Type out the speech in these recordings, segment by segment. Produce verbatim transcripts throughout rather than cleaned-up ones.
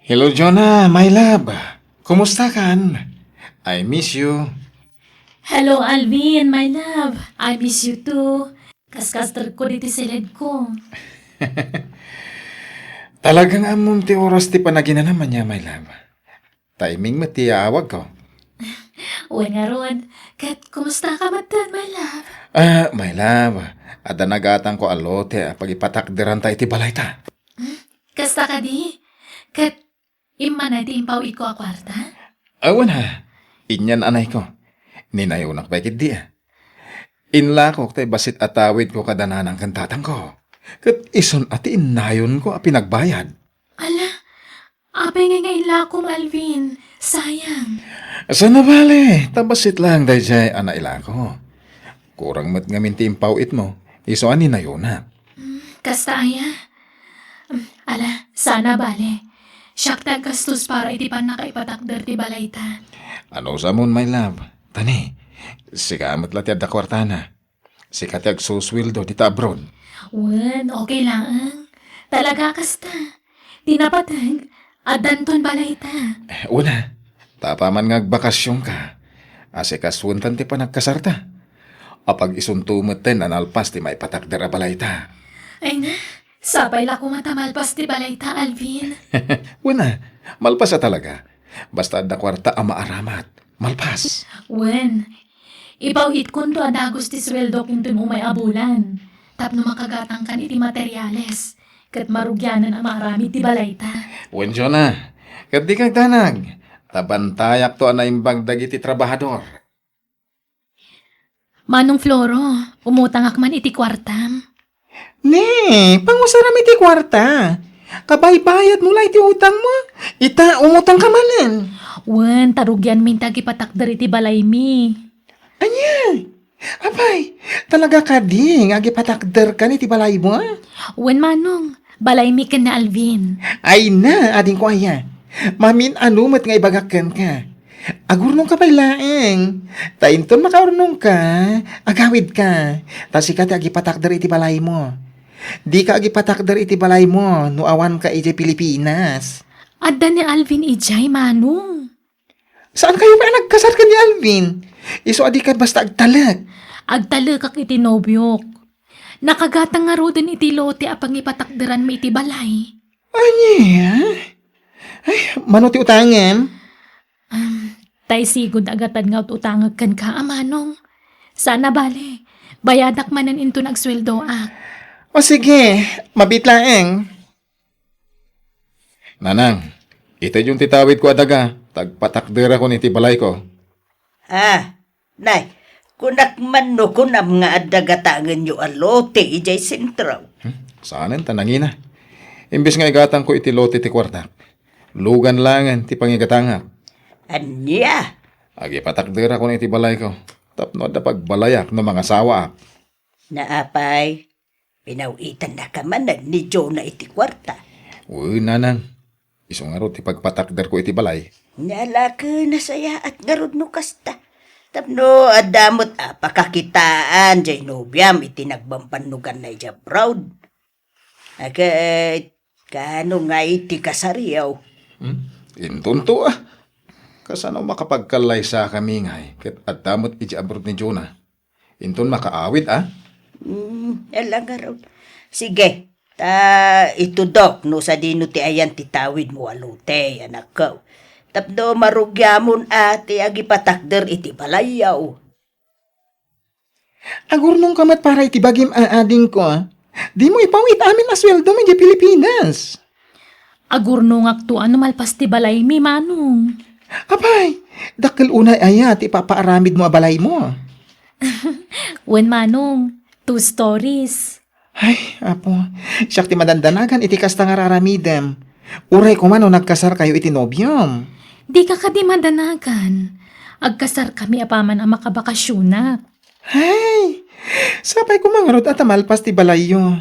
Hello, Jonah, my love. Kumusta kan? I miss you. Hello, Alvin, my love. I miss you too. Kaskaster ko diti siled ko. Talagang ammom ti oras ti panaginanam ania, my love. Timing met ti yaawag ko. Wen ngarud, ket kumusta ka met, my love? Ah, my love, adda nagatangko a lote a pagipatakderanta iti balayta. Hmm? Kasta kadi? Ket immana ti impaw-itko a kuarta? Awan ha, inyan anayko. Ninayonak pay ketdi a. Inlakok tay bassit a tawidko kada nanang ken tatangko. Ket isun a ti innayonko a pinagbayad. Ala, apay ngay nga ilakom, Alvin? Sayang. Saan a bale, ta bassit laeng daydiay a nailako. Kurang met ngamin ti impaw-itmo, isu a ninayonak. Mm, kasta aya? Mm, ala, saan a bale. Siak ti aggastos para iti pannakaipatakder ti balayta. Ano sa mon, my love? Tani, sika met la ti adda kuartana. Sika ti agsusueldo dita abroad. Wen, okay laeng. Talaga kasta. Ti napateg, addanton balayta. Eh, una, ta apaman nga agbakasionka, asikasuentan ti panagkasarta. Apag-isunto metten a nalpas ti maipatakder a balayta. Ay na, sapay la koma ta malpas ti balayta, Alvin. Wen a, malpas a talaga. Basta adda kuarta a maaramat. Malpas. Wen, ipaw-itkonto a dagus ti sueldok inton umay a bulan. Tapno makagatangkan iti materiales, ket marugianan a maaramid ti balayta. Wen, Jonah, ket dika agdanag, ta bantayakto a naimbag dagiti trabahador. Manong Floro, umutangak man iti kuartam. Ne, pangusaram iti kuarta. Kabaybayadmo la iti utangmo. Ita, umutangka manen. Wen, ta rugianmin ti agipatakder iti balaymi. Ania? Apay, talaga kadi nga agipatakderkan iti balaymo? Wen, Manong. Balaymi ken ni Alvin. Ay na, adingko aya. Mamin-ano met nga ibagak kenka. Agurnongka pay laeng. Ta inton makaurnongka, agawidka. Ta sika ti agipatakder iti balaymo. Dika agipatakder iti balaymo no awanka idiay Pilipinas. Adda ni Alvin idiay, Manong. Saan kayo pay a nagkasar ken ni Alvin? Isu a dika basta agtalek. Agtalekak iti nobiok. Nakagatang ngaruden iti lote a pangipatakderanmi iti balay. Ania? Ay, mano ti utangem? Um, tay sigud a gatad nga ut-utangek kenka, a Manong. Saan a bale. Bayadak manen inton agsueldoak. O sige, mabiit laeng. Nanang, itedyon ti tawidko a daga, ta agpatakderakon iti balayko. Ah, nay, kunak man no kunam nga adda gatangenyo a lote idiay sentro. Hmm, saanen ta nangina. Imbes nga igatangko iti lote ti kuartak, lugan laengen ti pangigatangak. Ania? Agipatakderakon iti balayko, tapno adda pagbalayak no mangasawaak. Naapay, pinaw-itannaka manen ni Jonah iti kuarta. Wen, nanang. Isu ngarud ti pagpatakderko iti balay. Nalaken a sayaat ngarud no kasta. Tapno adda met a pakakitaan jay nobiam iti nagbambannoganna idiay abroad. Ket, kaano ngay ti kasariyo? Hmm? Intonto a. Kasano makapagkallaysakami ngay ket adda met idiay abroad ni Jonah? Inton makaawid a? Hmm, ala ngarud. Sige, ta itudok no sadino ti ayan ti tawidmo a lote, anakko. Tapno marugiamon a ti agipatakder iti balayyo. Agurnongka met para iti bagim a adingko. Dimo ipaw-it amin a sueldom idiay Pilipinas. Agurnongakto a no malpas ti balaymi, Manong. Apay, dakkel unay aya ti ipapaaramidmo a balaymo? Wen, Manong, two stories. Ay, Apo, siak ti madandanagan iti kasta nga ar-aramidem. Uray koma no nagkasarkayo iti nobiom. Dika kadi madanagan. Agkasarkami apaman a makabakasionak. Ay, sapay koma ngarud a ta malpas ti balayyo.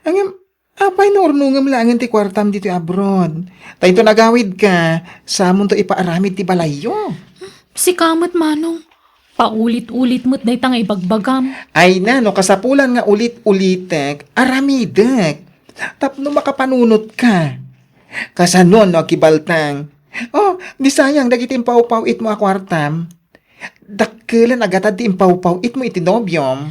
Ngem, apay no urnongem laengen ti kuartam ditoy abroad? Ta inton agawidka, saamonto ipaaramid ti balayyo. Sika met, Manong. Paulit-ulit met dayta nga ibagbagam. Ay na, no kasapulan nga ulit-ulitek, aramidek. Tapno makapanunotka. Kasano no agkibaltang? Oh, di sayang dagiti impawpaw-itmo a kuartam. Dakkelen a gatad ti impawpaw-itmo iti nobiom.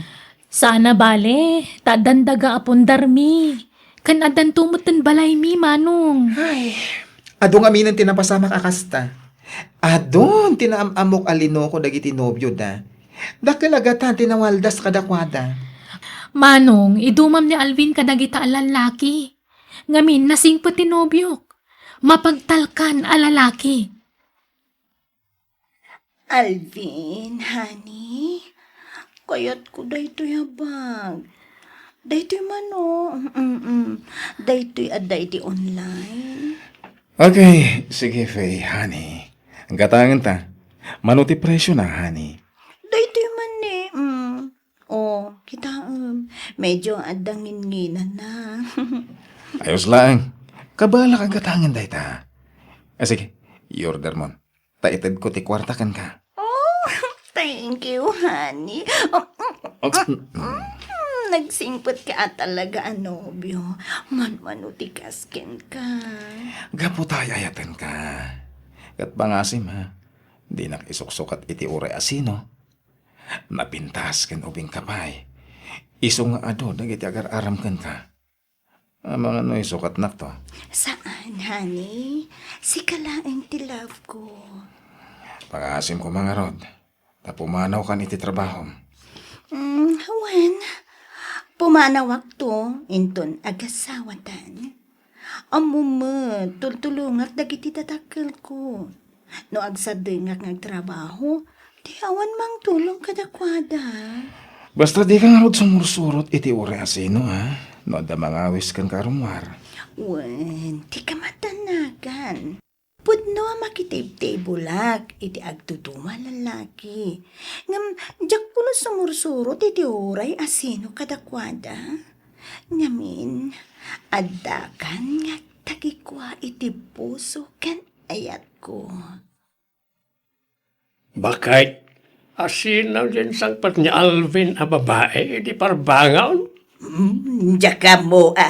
Saan a bale, ta addan daga a pundarmi. Ken addanto met ti balaymi, Manong. Ay, adu ngaminen ti napasamak a kasta. Adun ti naam-ammok a linoko dagiti nobioda. Dakkel a gatad ti nawaldas kadakuada. Manong, idumam ni Alvin kadagita a lallaki. Ngamin, nasingpet ti nobiok. Mapagtalkan a lalaki. Alvin, honey, kayatko daytoy a bag. Daytoy mano, mm, mm. Daytoy adda iti online. Okay, sige, Faye, honey. Gatangen ta. Mano ti presyo na, honey? Daytoy man ni, mm. Oh, kitaem. Medyo adda nginginana. Ayos laeng. Kabaelak a gatangen dayta. Ah, sige, i-order mon. Ta itedko ti kuarta kenka. Oh, thank you, honey. Oh, mm, mm, mm, nagsingpet ka a talaga a nobio. Manmano ti kas kenka. Gapu ta ay-ayatenka. Ket pangasim, ha? Dinak isuksukat iti uray a sino. Napintas ken ubing ka pay. Isu nga adu dagiti agar-aram kenka. Amangan no isukatnakto. Saan, honey. Sika laeng ti love ko. Pangaasim ko, mangarod. Ta pumanawkan iti trabahom. Mm, wen, pumanawakto, inton agasawatan. Ammo met, tultulongak dagiti dadakkelko. No agsadengak nga agtrabaho, di awan mangtulong kadakuada. Basta dika ngarud sumursurot iti uray a sino, ha? No adda mangawis kenka a rummuar. Wen, dika matanagan. Pudno a makitibtibulak iti agduduma a lalaki. Ngem diak kuno sumursurot iti uray a sino kadakuada. Ngamin, addakan nga agtagikua iti puso ken ayatko. Baket, asino diay insangpet ni Alvin a babai iti parbangon? Hmm, diak ammo a.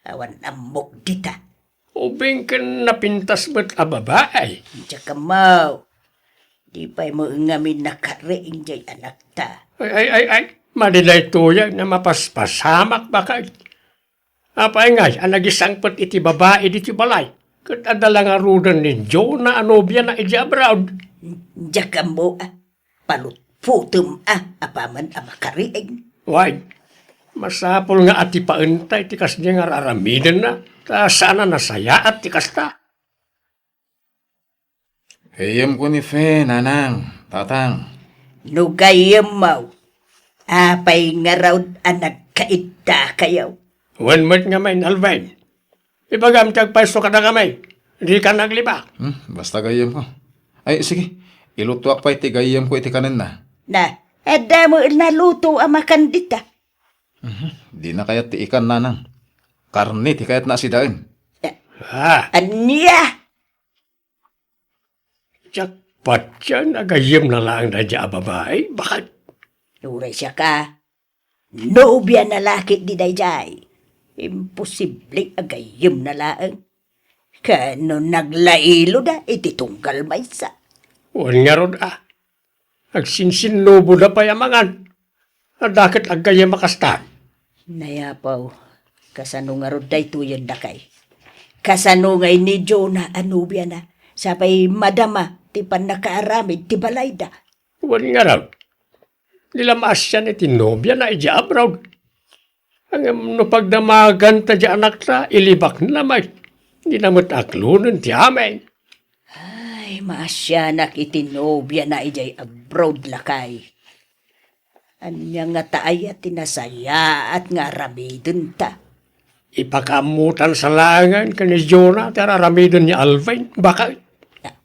Awan ammok dita. Ubing ken napintas met a babai. Diak ammo. Di pay met ngamin nakariing diay anakta. Ay, ay, ay, ay. Madi daytoy a mapaspasamak, baket. Apay ngay a nagisangpet iti babai ditoy balay? Ket adda la ngaruden ni Jonah a nobiana idiay abroad. Diak ammo a. Palutputem a apaman a makariing. Way, masapul nga atipaenta iti kasdiay nga ar-aramidenna, ta saan a nasayaat ti kasta. Gayyemko ni Fe, nanang, tatang. No gayyemmo, apay ngarud a nagkaiddakayo? Wen met ngamin, Alvin. Ibagam ti agpayso kadakami. Dika naglibak. Hmm, basta gayyemko. Ay, sige. Ilutoak pay ti gayyemko iti kanenna. Na, adda met naluto a makan dita. Mhm. Dina kayat ti ikan, nanang. Karne ti kayatna a sidaen. Ah. Ania? Diak patien a gayyemna laeng daydiay a babai, baket. Uray siaka, nobiana la ketdi daydiay. Imposible a gayyemna laeng. Ken no naglailoda iti tunggal maysa. Wen ngarud a. Agsinsinnuboda pay a mangan. Adda ket aggayyem a kasta. Nayapaw, kasano ngarud daytoyen, dakay? Kasano ngay ni Jonah a nobiana, sapay madama ti pannakaaramid ti balayda? Wen ngarud, di la maasian iti nobiana idiay abroad. Ngem no pagdamaganta diay anakta, ilibakna met. Dina met aklonen ti amin. Ay, maasianak iti nobiana idiay abroad, lakay. Ania ngata aya ti nasayaat nga aramidenta? Ipakaammotan sa laengen ken ni Jonah ti ar-aramiden ni Alvin, baket. A-,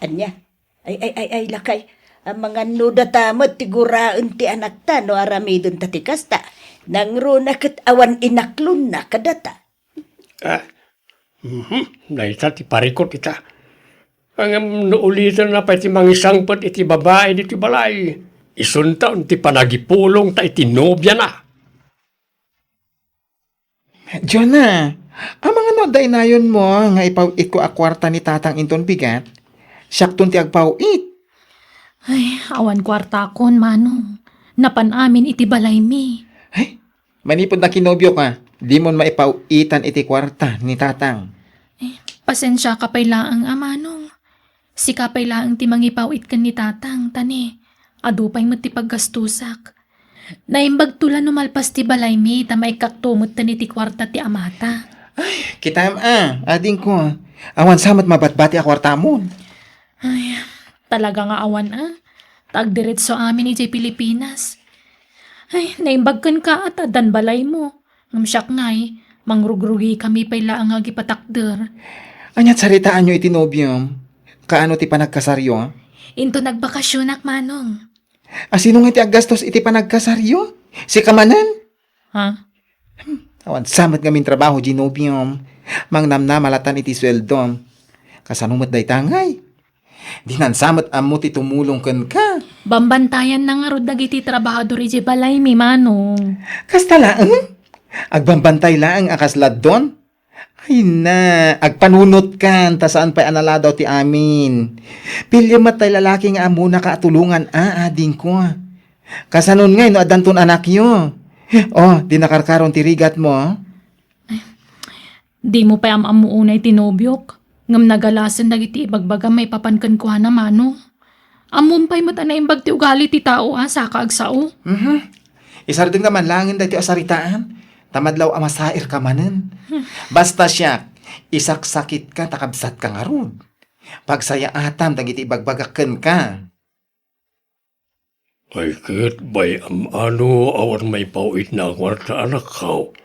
ania? Ay, ay, ay, ay, lakay. Amangan no data met ti guraen ti anakta no aramidenta ti kasta. Nangruna ket awan inaklonna kadata. Ah, mhm, dayta ti parikut ita. Ngem no ulitenna pay ti mangisangpet iti babai ditoy balay, isunton ti panagipulongta iti nobiana. Jonah, Amangan no adda inayonmo nga ipaw-itko a kuarta ni Tatang inton bigat? Siakton ti agpaw-it. Ay, awan kuartakon, Manong. Napan amin iti balaymi. Ay, manipud nakinobiok, dimon maipaw-itan iti kuarta ni Tatang. Eh, pasensiaka pay laeng a, Manong. Sika pay laeng ti mangipaw-it ken ni Tatang, ta ne, adu pay met ti paggastusak. Naimbagto la no malpas ti balaymi ta maikkakto metten iti kuarta ti amata. Ay, kitam a, adingko. Awan sa met mabatbati a kuartamon. Ay, talaga nga awan a. Ta agdiretso amin idiay Pilipinas. Ay, naimbag kenka a ta addan balaymo. Ngem siak ngay, mangrugrugikami pay laeng nga agipatakder. Ania't saritaanyo iti nobiom? Kaano ti panagkasaryo? Inton nagbakasionak, Manong. A sino nga ti aggastos iti panagkasaryo? Sika manen? Ha? Hmm, awan sa met ngamin trabaho diay nobiom. Mangnamnama latan iti sueldom. Kasano met dayta ngay? Dinan sa met ammo ti tumulong kenka. Bambantayanna ngarud dagiti trabahador idiay balaymi, Manong. Kasta laeng? Agbambantay laeng a kas laddon? Ay na, agpanunotkan ta saan pay a naladaw ti amin. Piliem met tay lalaki nga ammonaka a tulongan a, adingko. Kasanon ngay no addanton anakyo? Oh, di nakarkaron ti rigatmo? Dimo pay am-ammo unay ti nobiok, ngem nagalasen dagiti ibagbagam maipapan kenkuana, Manong. Ammom pay met a naimbag ti ugali ti tao a saka agsao. Mhm. Isardengka man laengen daytoy a saritaan, ta madlaw a masairka manen. Basta siak, isaksakitka ta kabsatka ngarud. Pagsayaatam dagiti ibagbagak kenka. Ay ket, bay-am a no awan maipaw-itna a kuarta, anakko.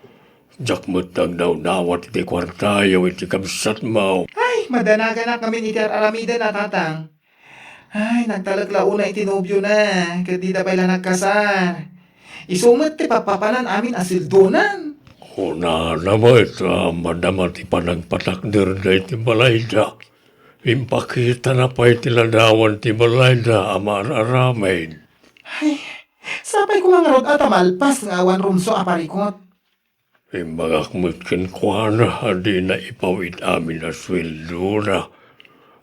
Diak met nagdawdawat iti kuartayo iti kabsatmo. Ay, madanaganak ngamin iti ar-aramiden a, Tatang. Ay, nagtalek la unay iti nobiona, ket dida pay la nagkasar. Isu met ti pappapanan amin a sueldonan. Kunana met a madama ti panagpatakderda iti balayda. Impakitana pay ti ladawan ti balayda a maar-aramid. Ay, sapay koma ngarud a ta malpas nga awan rumsua a parikut. Imbagak met kenkuana a dina ipaw-it amin a sueldona.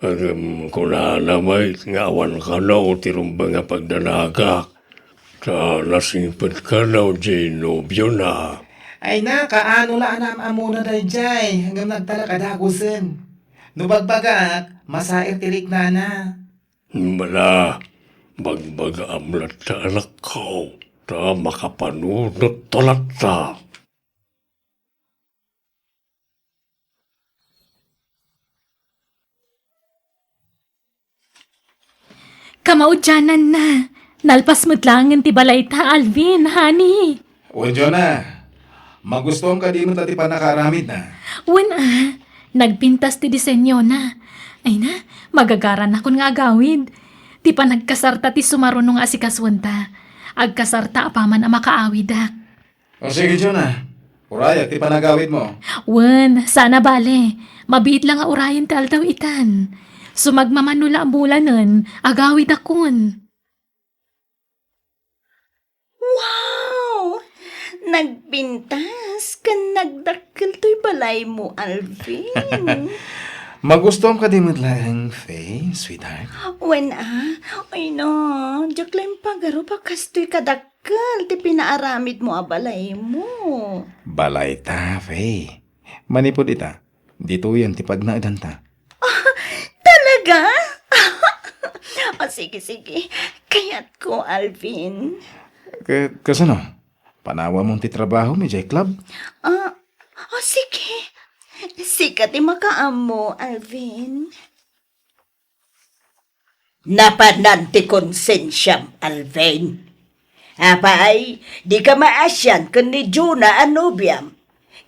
Ngem kunana met nga awan kano ti rumbeng a pagdanagak, ta nasingpet kano diay nobiona. Ay na, kaano la a naam-ammona daydiay, ngem nagtalek a dagusen. No bagbagak, masair ti riknana. Mala, bagbagaam latta, anakko, ta makapanunotto latta. Kamaudiananna, nalpas met laengen ti balayta, Alvin, honey. Wen, Jonah, magustuam kadi met ti pannakaaramidna? Wen a, nagpintas ti disenyona. Ay na, magagaranakon nga agawid. Ti panagkasarta ti sumaruno nga asikasuenta. Agkasarta apaman a makaawidak. O sige, Jonah, urayak ti panagawidmo. Wen, saan a bale. Mabiit la nga urayen ti aldaw itan. Sumagmamano la a bulanen, agawidakon. Wow! Nagpintas ken nagdakkel toy balaymo, Alvin. Magustuam kadi met laeng, Faye, sweetheart? Wen a, ay na, diak la impagarup a kastoy kadakkel ti pinaaramidmo a balaymo. Balayta, Faye. Manipud ita, ditoyen ti pagnaedanta. Ah, talaga? O, sige, sige. Kayatko, Alvin. Ka-, kasano? Panawamon ti trabahom idiay club? Ah, o, sige. Sika ti makaammo, Alvin. Napanan ti konsensiam, Alvin. Apay, dika maasian ken ni Jonah a nobiam,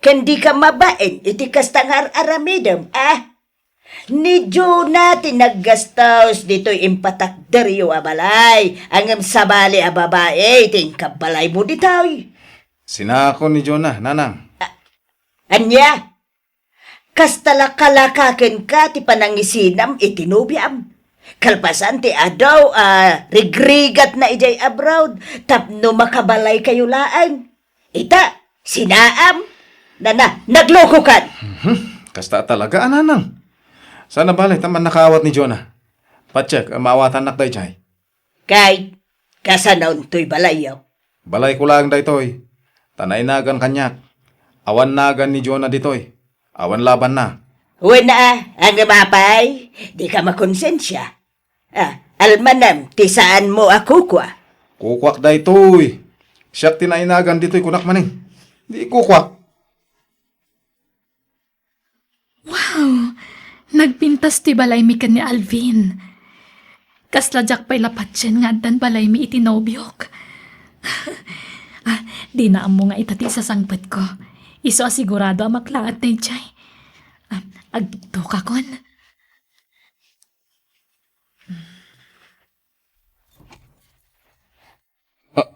ken dika mabain iti kasta nga ar-aramidem, a? Ni Jonah ti naggastos ditoy impatakderyo a balay, ngem sabali a babai ti inkabbalaymo ditoy. Sinakon ni Jonah, nanang. A-, ania? Kasta la kalaka kenka ti panangisinam iti nobiam. Kalpasan ti adu a rigrigatna idiay abroad tapno makabalaykayo laeng. Ita, sinaam. Nana, naglokokan! Mhm. Kasta talaga, a nanang. Saan a bale ta mannakaawat ni Jonah. Patiek, maawatannak daydiay. Kay, kasano toy balayyo? Balayko laeng daytoy. Ta nainagan kaniak. Awan nagan ni Jonah ditoy. Awan labanna. Wen a, ngem apay, dika makonsensia. Ah, almanem ti saanmo a kukua. Kukuak daytoy. Siak ti nainagan ditoy, kunak manen. Di kukuak. Wow! Nagpintas ti balaymi ken ni Alvin. Kasla diak pay la patien nga addan balaymi iti nobiok. Ah, dina ammo nga ita ti isasangpetko. Isu a sigurado a maklaat daydiay. Ah, agtuktokakon. Ah.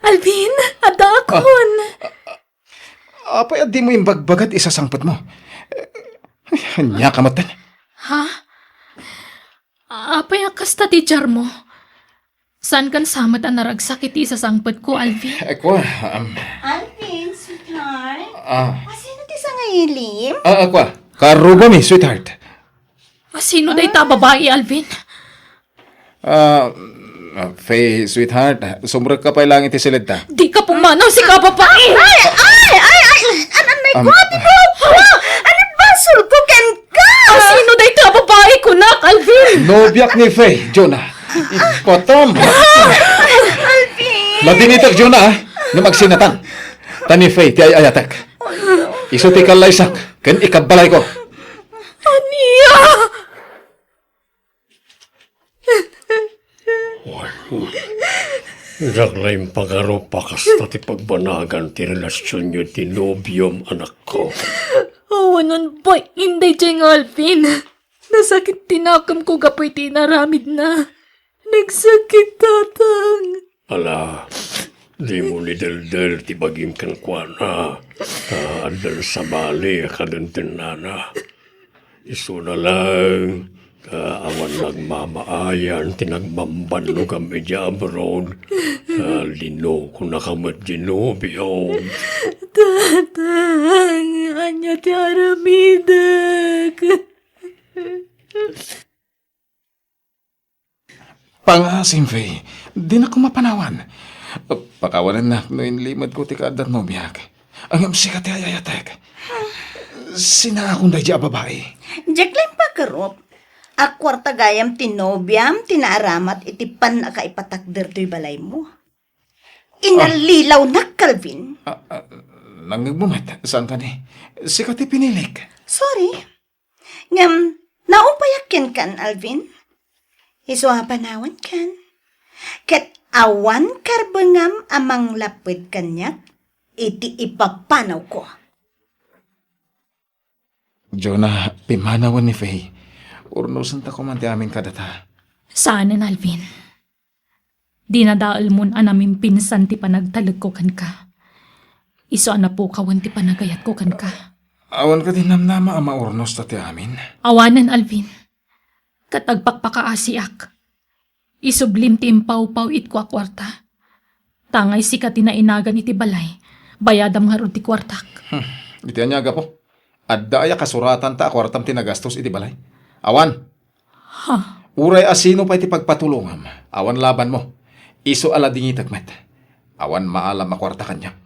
Alvin, addaakon. Ah, apay a dimo imbagbaga ti isasangpetmo? Eh, ania ka met? Ha? Apay a kasta ti diarmo? Saankan sa met a naragsak iti isasangpetko, Alvin? Eh, kua, um, Alvin, sweetheart? Ah. Asino ti sangailim? Ah, ah, kua. Karrubami, sweetheart. Asino dayta a babai, Alvin? Ah, ah, Faye, sweetheart, sumrekka pay laeng iti siledta. Dika pumanaw, sika a babai! Ay, ay, ay, ay! An-, anay ko, Um, ati ko! Ano basolko kenka? Asino dayta a babai, kunak, Alvin? Nobiak ni Faye, Jonah. Ibatam! Alvin! Ladingitek, Jonah, ah. Nga magsinatan. Ta ni Faye, ti ay-ayatek. Isu ti kallaysak, ken ikabbalayko. Ania? Diak la impagarup a kasta ti pagbanagan ti relasionyo iti nobiom, anakko. Awanen pay, inday diay nga Alvin. Nasakit ti nakemko gapu iti inaramidna. Nagsakit, Tatang. Ala, dimo ni deldel ti bagim kenkuana, ta addan sabali a kadendennana. Isuna laeng, ta awan nagmamaayan ti nagbambannogam idiay abroad, ta linokonaka met ti nobiom. Tatang, ania ti aramidek? Pangaasim, Faye, dinak mapanawan. Pakawanennak no inlimedko ti kaaddan nobiak. Ngem sika ti ay-ayatek. Sinaakon daydiay a babai. Diak la impagarup a kuarta gayam ti nobiam ti naaramat iti pannakaipatakder toy balaymo. Inallilawnak, Calvin. Ah, ah, nangngegmo met, saan kani? Sika ti pinilik. Sorry. Ngem, naupayak kenkan, Alvin. Isu a panawankan. Ket awan karbengam a manglapped kaniak iti ipapanawko. Jonah, pimmanawen ni Faye. Urnosenta koma ti amin kadata. Saanen, Alvin. Dinadaelmon a namimpinsan ti panagtalekko kenka. Isu a napukawen ti panagayatko kenka. Awan kadi namnama a maurnos ta ti amin? Awanen, Alvin. Ket agpakpakaasiak. Isublim ti impawpaw itko a kuarta. Tangay sika ti nainagan iti balay. Bayadam ngarud ti kuartak. Hmm. Iti ania a gapu? Adda aya kasuratanta a kuartam ti nagastos iti balay? Awan. Ha? Uray a sino pay ti pagpatulongam, awan labanmo. Isu a ladingitek met. Awan maalam a kuarta kaniak.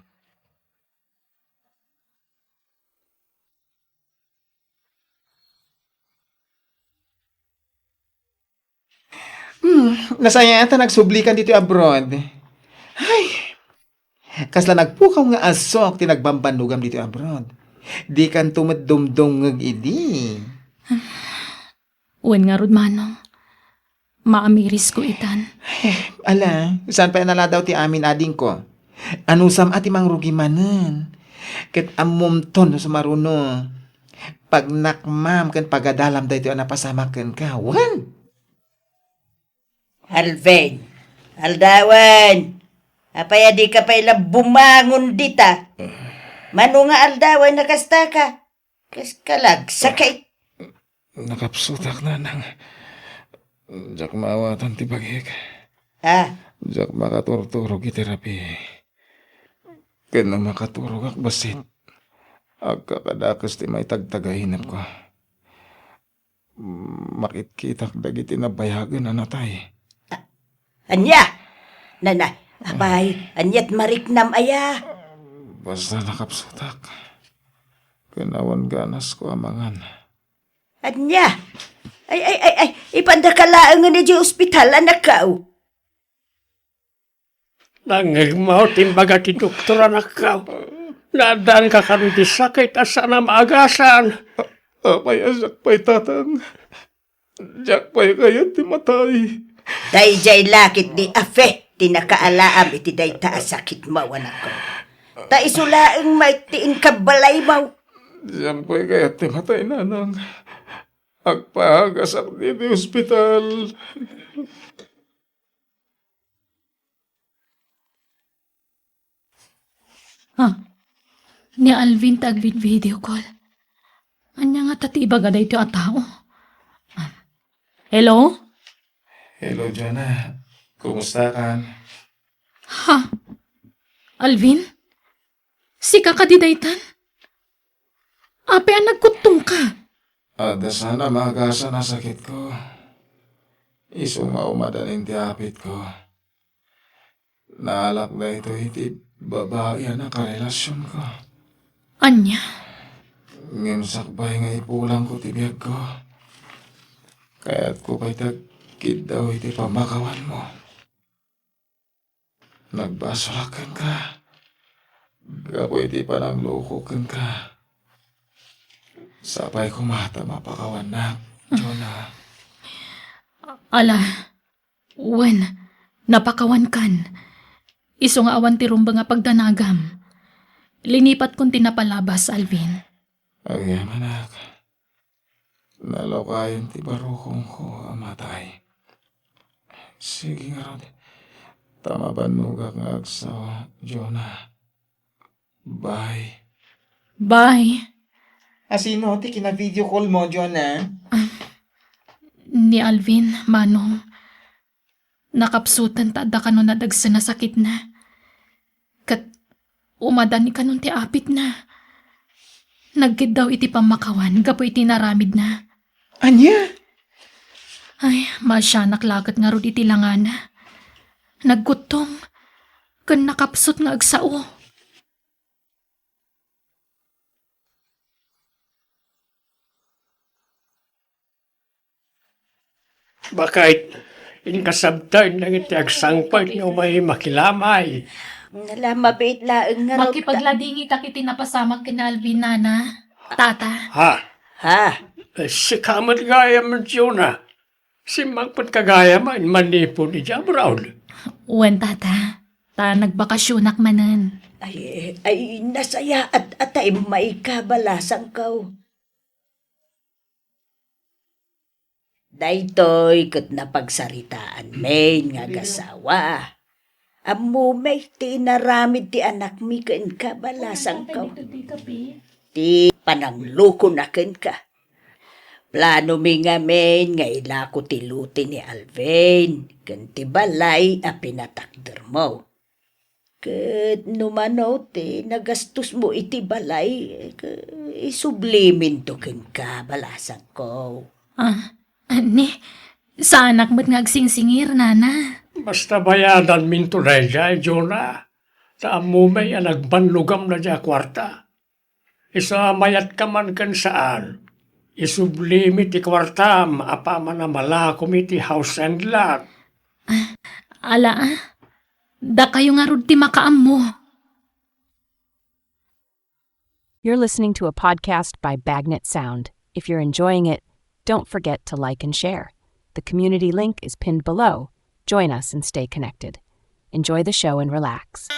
Hmm, nasayaat a nagsublikan ditoy abroad. Ay, kasla nagpukaw nga asok ti nagbambannogam ditoy abroad. Dikanto met dumdumngeg idi. Wen ngarud, Manong. Maamirisko itan. Eh, ala, saan pay a naladaw ti amin, adingko? Anusam a ti mangrugi manen? Ket ammomton no sumaruno. Pagnakmam ken pagadalam daytoy a napasamak kenka. Wen? Alvin, aldawen. Apay a dika pay la bumangon dita? Mano nga aldawen a kastaka? Kas kalagsa kay. Nakapsutak, nanang. Diak maawatan ti bagik. Ah? Diak makaturturog iti rabii. Ken no makaturogak bassit, Agkakadakes ti maitagtagainepko. Makitkitak dagiti nabayagen a natay. Ania? Nanay, apay, aniat mariknam aya? Basta nakapsutak. Ken awan ganasko a mangan. Ania? Ay, ay, ay, ay, ipandaka laengen idiay ospital, anakko. Nangngegmo ti imbaga ti doktor, anakko. Naaddaanka kano ti sakit a saan a maagasan. A-, apay a siak pay, Tatang? Diak pay kayat ti matay. Daydiay la ketdi a fe ti nakaalaam iti dayta a sakitmo, anakko. Ta isu laeng met ti inkabbalaymo. Diak pay kayat ti matay, Nanang. Agpaagasakto iti ospital. Ha? Ni Alvin ti agvid-video call. Ania ngata ti ibaga daytoy a tao? Hello? Hello, Jonah. Kumustakan? Ha? Alvin? Sika kadi daytan? Apay a nagkuttongka? Adda saan a maagasan a sakitko. Isu nga umadanin ti apitko. Naalak daytoy iti babai a nakarelasionko. Ania? Ngem sakbay nga ipulangko ti biagko, kayatko pay ti agkiddaw iti pammakawanmo. Nagbasolak kenka gapu iti panangloko kenka. Sapay koma ta mapakawannak, Jonah. Ala, wen, napakawankan. Isu nga awan ti rumbeng a pagdanagam. Linipatkon ti napalabas, Alvin. Agyamanak. Nalakayen ti barukongko a matay. Sige ngarud, ta mabannogak nga agsawa, Jonah. Bye. Bye. Asino ti kina-video call mo, Jonah? Ah, ni Alvin, Manong. Nakapsutan ta adda kano nadagsen a sakitna. Ket umadan ni kanon ti apitna. Nagkiddaw iti pammakawan gapu iti naramidna. Ania? Ay, maasianak laket ngarud iti langana. Nagkuttong ken nakapsut nga agsao. Bakit? Inkasabta, inna iti agsangpet nga umay makilamay. Nalamabiit laeng nga rod-, Makipagladingitak iti napasamak ken Alvin, Nana. Tata. Ha? Ha? Eh, sika met gayam, Jonah. Simmangpet ka gayam a manipud idiay abroad. Wen, Tata. Ta nagbakasionak manen. Ay, ay, nasayaat a ta immay kabalasangko. Daytoy ket napagsaritaanmi nga agasawa. Ammomi ti inaramid ti anakmi ken kabalasangko. Ti pananglokona kenka. Planomi ngamin nga ilako ti lote ni Alvin ken ti balay a pinatakdermo. Ket no mano ti nagastosmo iti balay, ke-, isubliminto kenka, balasangko. Ah, ni, saanak met nga agsingsingir, Nana. Basta bayadanminto daydiay, Jonah. Ta ammomi a nagbannogamna diay kuarta. Isu a mayatka man ken saan, isublimi ti kuartam apaman a malakom iti house and lot. Ah, ala, ah. Dakayo ngarud ti makaammo. You're listening to a podcast by Bagnet Sound. If you're enjoying it, don't forget to like and share. The community link is pinned below. Join us and stay connected. Enjoy the show and relax.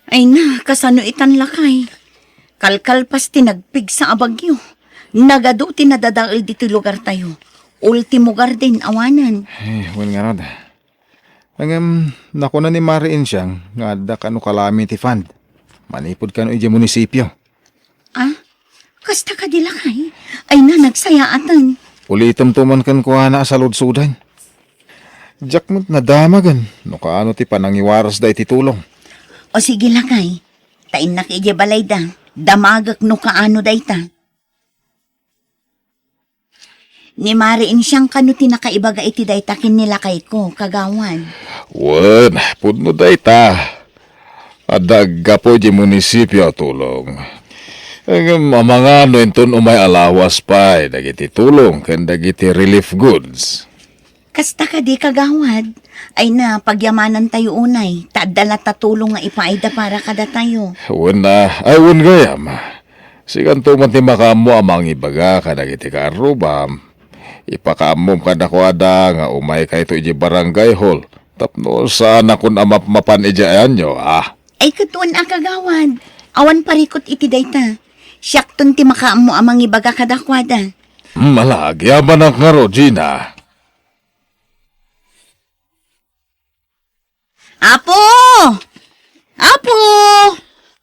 Ay na, kasano itan, lakay? Kalkalpas ti nagpigsa a bagyo. Nagadu ti nadadael ditoy lugartayo. Ultimo Garden awanen. Eh, wen ngarud. Ngem, nakuna ni Mari Insiang nga adda kano kalami ti fund manipud kano idiay munisipio. Ah? Kasta kadi, lakay? Ay na, nagsayaaten. Ulitemto man kenkuana a saludsodan. Diak met nadamagen no kaano ti panangiwarasda iti tulong. O sige, lakay. Ta innak idiay balayda. Damagek no kaano dayta. Ni Mare Insiang kano ti nakaibaga iti dayta ken ni lakayko, kagawad? Wen, pudno dayta. Adda aggapu iti munisipio a tulong. Ngem amangan no inton umay a lawas pay dagiti tulong ken dagiti relief goods. Kasta kadi, kagawad? Ay na, pagyamanantayo unay, ta adda latta tulong nga ipaayda para kadatayo. Wen na, ay wen gayam. Sikanto man ti makaammo a mangibaga kadagiti kaarrubam. Ipakaammom kadakuada nga umaykayto iti barangay hall tapno saanakon a mapmapan iti ayanyo, a? Ay, ket wen a, kagawad. Awan parikut iti dayta. Siakton ti makaammo a mangibaga kadakuada. Hmm, ala, agyamanak ngarud, Gina. Apo! Apo!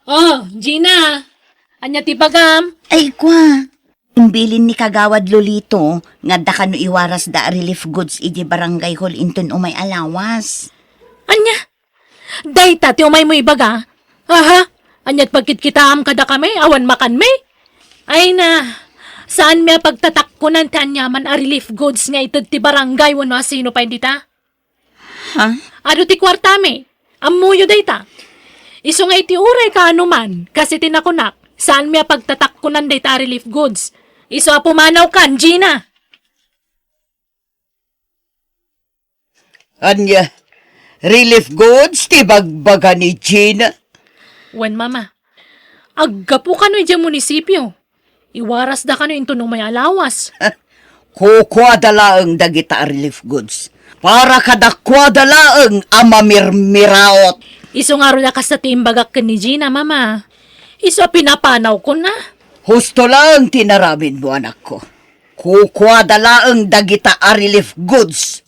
Oh, Gina! Ania ti bagam? Ay, kua. Imbilin ni Kagawad Lolito nga adda kano iwarasda a relief goods iti barangay hall inton umay a lawas. Ania? Dayta ti umaymo ibaga? Aha? Aniat pagkitkitaam kadakami? Awan makanmi? Ay na, saanmi a pagtatakkonan ti aniaman a relief goods nga ited ti barangay wenno a sino pay dita? Ha? Adu ti kuartami? Ammoyo dayta. Isu nga iti uray kaano man, kas iti nakunak, saanmi a pagtatakkonan dayta a relief goods. Isu a pumanawkan, Gina. Ania, relief goods ti bagbaga ni Gina? Wen, Mama. Aggapu kano idiay munisipio. Iwarasda kano inton umay a lawas. Kukuada laeng dagita a relief goods. Para kadakuada laeng a mamirmiraot. Isu ngarud a kasta ti imbagak ken ni Gina, Mama. Isu a pinapanawkon a. Husto laeng ti inaramidmo, anakko. Kukuada laeng dagita a relief goods.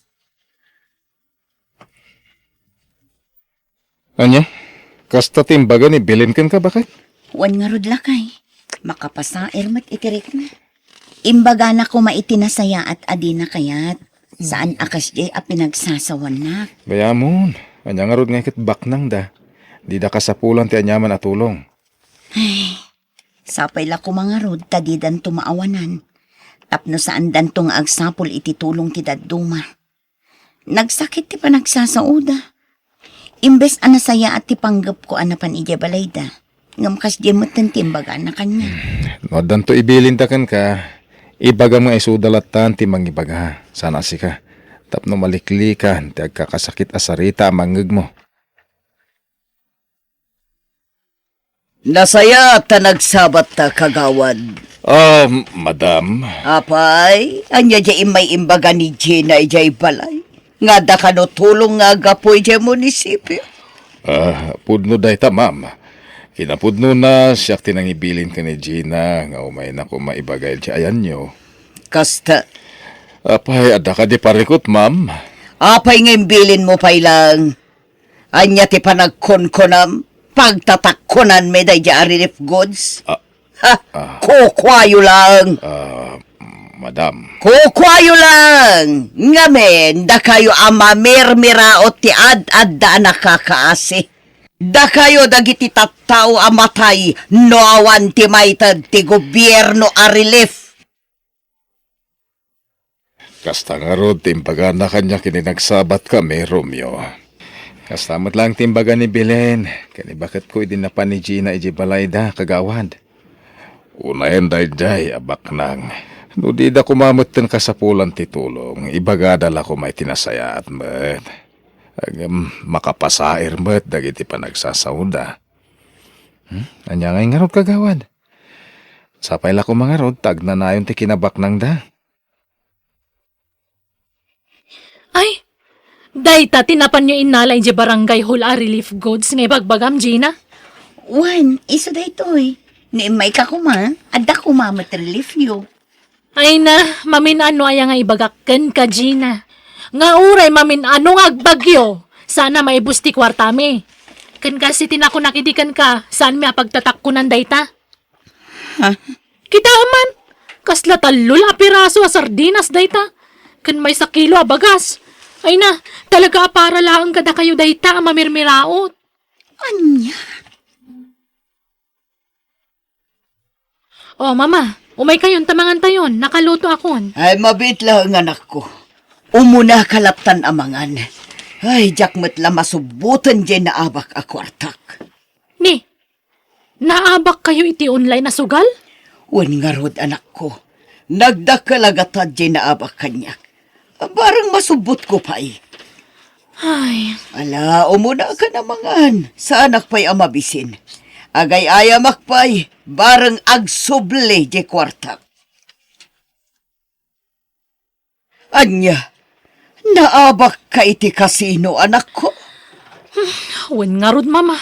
Ania? Kasta ti imbaga ni Belen kenka, baket? Wen ngarud, lakay. Makapasair met iti rikna. Imbagana koma iti nasayaat a dina kayat. Saan a kasdiay a pinagsasawannak. Bayamon, ania ngarud nga ket baknangda? Dida kasapulan ti aniaman a tulong. Ay, sapay la koma ngarud ta didanto maawanan. Tapno saandanto nga agsapul iti tulong ti dadduma. Nagsakit ti panagsasaoda. Imbes a nasayaat ti panggepko a napan idiay balayda, ngem kasdiay metten ti imbagana kaniak. No addanto ibilinda kenka, ibagam nga isuda lattan ti mangibaga, saan a sika, tapno maliklikan ti agkakasakit a sarita a mangngegmo. Nasayaat ta nagsabatta, kagawad. Ah, madam. Apay, ania diay immay imbaga ni Gina idiay balay? Nga adda kano tulong nga aggapu idiay munisipio? Ah, pudno dayta, ma'am. Kinapudnona, siak ti nangibilin ken ni Gina nga umayna koma ibaga idiay ayanyo. Kasta. Apay, adda kadi parikut, ma'am? Apay nga imbilinmo pay lang? Ania ti panagkunkunam? Pagtatakkunanmi daydiay a relief goods? Ah, ha? Ah. Kukuayo lang. Ah, madam. Kukuayo lang. Ngamin, dakayo a mamirmiraot ti ad-adda a nakakaasi. Dakayo dagiti tattao a matay no awan ti maited ti gobierno a relief. Kasta ngarud ti imbagana kaniak idi nagsabatkami, Romeo. Kasta met laeng ti imbaga ni Belen ken ni baketko idi napan ni Gina idiay balayda, kagawad. Unayen daydiay a baknang. No dida koma metten kasapulan ti tulong, ibagada la koma iti nasayaat met. Ngem makapasair met dagiti panagsasaoda. Hmm? Ania ngay ngarud, kagawad? Sapay la koma ngarud ta agnanayon ti kinabaknangda. Ay, dayta ti napanyo innala idiay barangay hall a relief goods nga ibagbagam, Gina? Wen, isu daytoy. No immayka koma, adda koma met reliefyo. Ay na, mamin-ano aya nga ibagak kenka, Gina? Nga uray mamin-ano nga agbagyo, saan a maibus ti kuartami. Ken kas iti nakunak idi kenka, saanmi a pagtatakkunan dayta? Ha? Kitaem man, kasla tallo la a piraso a sardinas dayta, ken maysa kilo a bagas. Ay na, talaga a para laeng kadakayo dayta a mamirmiraot. Ania? O, Mama, umaykayon ta mangantayon. Nakaluto akon. Ay, mabiit laeng, anakko. Umunaka lattan a mangan. Ay, diak met la masubboten diay naabak a kuartak. Ni, naabakkayo iti online a sugal? Wen ngarud, anakko. Nagdakkel a gatad diay naabak kaniak. Bareng masubbotko pay. Ay. Ala, umunaka a mangan. Saanak pay a mabisin. Agay-ayamak pay, bareng agsubli diay kuartak. Ania, naabakka iti kasino, anakko? Wen ngarud, Mama.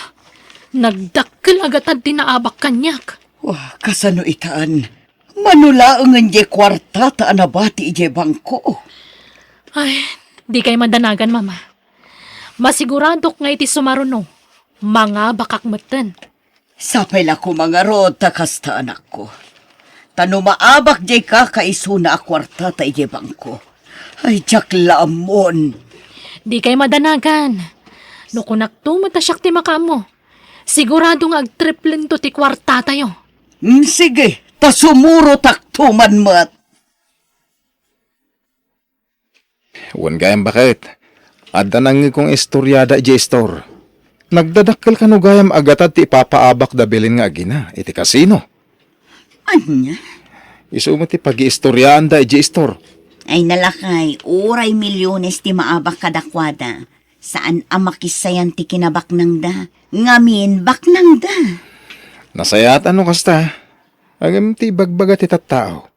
Nagdakkel a gatad ti naabak kaniak. Wa, kasano itan? Mano laengen diay kuartata a nabati idiay bangko? Ay, dikay madanagan, Mama. Masiguradok nga iti sumaruno, mangabakak metten. Sapay la koma ngarud ta kasta, anakko. Ta no maabak diay kakaisuna a kuartata idiay bangko, ay, diak la ammon. Dikay madanagan. No kunakto met a siak ti makaammo, sigurado nga agtriplento ti kuartatayo. Mm, sige, ta sumurotakto man met. Wen gayam, baket. Adda nangngegko nga istoriada idiay istor. Nagdadakkel kano gayam a gatad ti ipapaabak da Belen nga agina iti kasino. Ania? Isu met ti pagiistoriaanda idiay istor. Ay, nalakay, uray milyones ti maabak kadakuada. Saan a makissayan ti kinabaknangda. Ngamin, baknangda. Nasayaat a no kasta. Ngem ti ibagbaga ti tattao,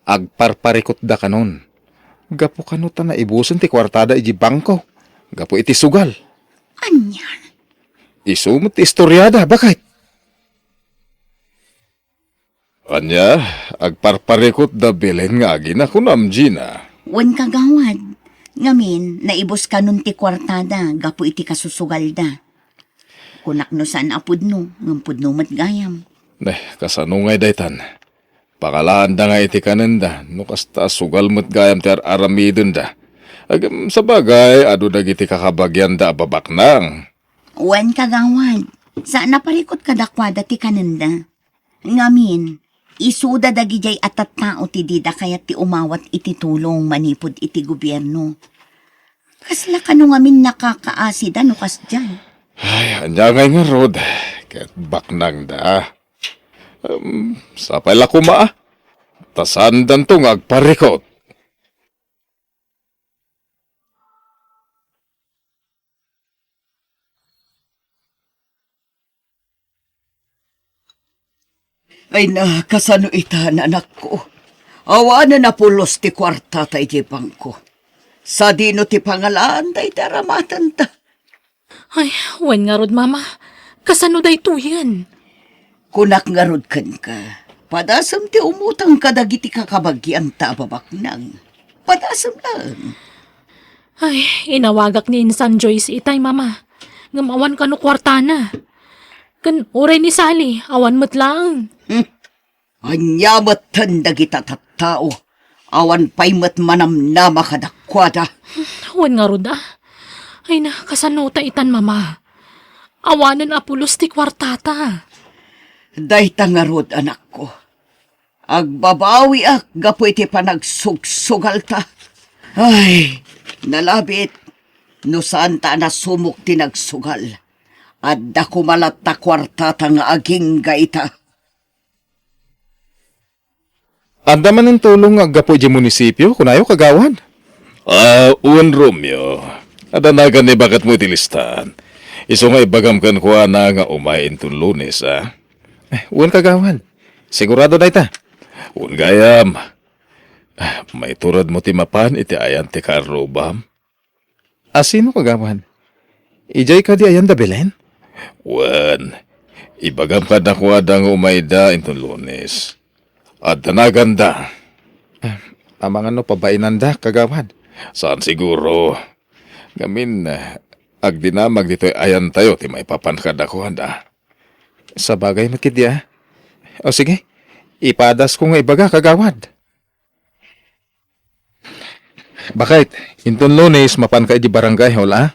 agparparikutda kanon. Gapu kano ta naibusen ti kuartada idiay bangko gapu iti sugal. Ania? Isu met ti istoriada, baket. Ania, agparparikutda Belen nga agina, kunam, Gina? Wen, kagawad. Ngamin, naibus kanon ti kuartada gapu iti kasusugalda. Kunak no saan a pudno, ngem pudno met gayam. Ne, kasano ngay daytan? Pangalaanda nga iti kanenda, no kasta a sugal met gayam ti ar-aramidenda. Agem, sabagay, adu dagiti kakabagianda a babaknang. Wen, kagawad, saan a parikut kadakuada ti kanenda. Ngamin, isuda dagidiay a tattao ti dida kayat ti umawat iti tulong manipud iti gobierno. Kasla kano ngamin nakakaasida no kasdiay? Ay, ania ngay ngarud, ket baknangda. Em, sapay la koma, ta saandanto nga agparikut. Ay na, kasano itan, anakko? Awanen a pulos ti kuartata idiay bangko. Sadino ti pangalaan dayta aramatenta? Ay, wen ngarud, Mama. Kasano daytoyen? Kunak ngarud kenka, padasem ti umutang kadagiti kakabagianta a babaknang. Padasem laeng. Ay, inawagak ni Insan Joyce itay, Mama. Ngem awan kano kuartana. Ken uray ni Sally, awan met laeng. Hmm. Ania metten dagita tattao? Awan pay met manamnama kadakuada. Wen ngarud a. Ay na, kasano ta itan, Mama? Awanen a pulos ti kuartata. Dayta ngarud, anakko. Agbabawiak gapu iti panagsugsugalta. Ay, nalabit. No saanta a nasumok ti nagsugal, adda koma latta kuartata nga agingga ita. Adda manen tulong nga aggapu idiay munisipio, kunayo, kagawad? Ah, wen, Romeo. Adda nagan ni baketmo iti listaan. Isu nga ibagam kenkuana nga umay inton Lunes, a? Eh, wen, kagawad. Sigurado dayta. Wen gayam. Ah, maituredmo ti mapan iti ayan ti kaarrubam. A sino, kagawad? Idiay kadi ayan da Belen? Wen, ibagam kadakuada nga umayda inton Lunes. Adda naganda. Ah, amangan no pabainanda, kagawad? Saan siguro. Ngamin, ah, agdinamag ditoy ayantayo ti maipapan kadakuada. Sabagay met ketdi, a. O sige, ipadasko nga ibaga, kagawad. Baket, inton Lunes, mapanka idi barangay hall, a?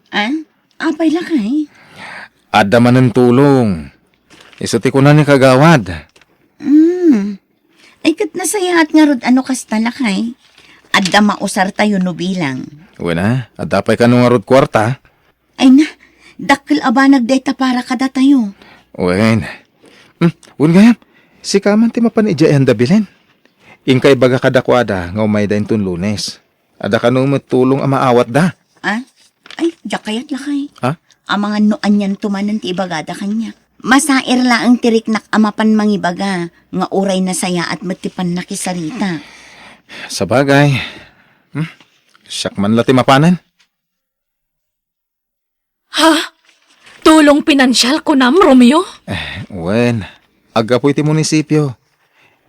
Ah? Apay lakay? Adda manen tulong. Isu ti kuna ni kagawad. Mm. Ay, ket nasayaat ngarud a no kasta, lakay. Adda mausartayo no bilang. Wen a, adda pay kano ngarud kuarta? Ay na, dakkel a banag dayta para kadatayo. Wen. Hmm, wen gayam, sika man ti mapan idiay anda bilen. Inka ibaga kadakuada nga umayda inton Lunes. Adda kano met tulong a maawatda. Ah? Ay, diak kayat, lakay. Ha? Amangan no anianto manen ti ibagada kaniak. Masair laeng ti riknak a mapan mangibaga nga uray nasayaat met ti pannakisarita. Sabagay. Hmm? Siak man la ti mapanen. Ha? Tulong pinansial kunam, Romeo? Eh, wen, aggapu iti munisipio.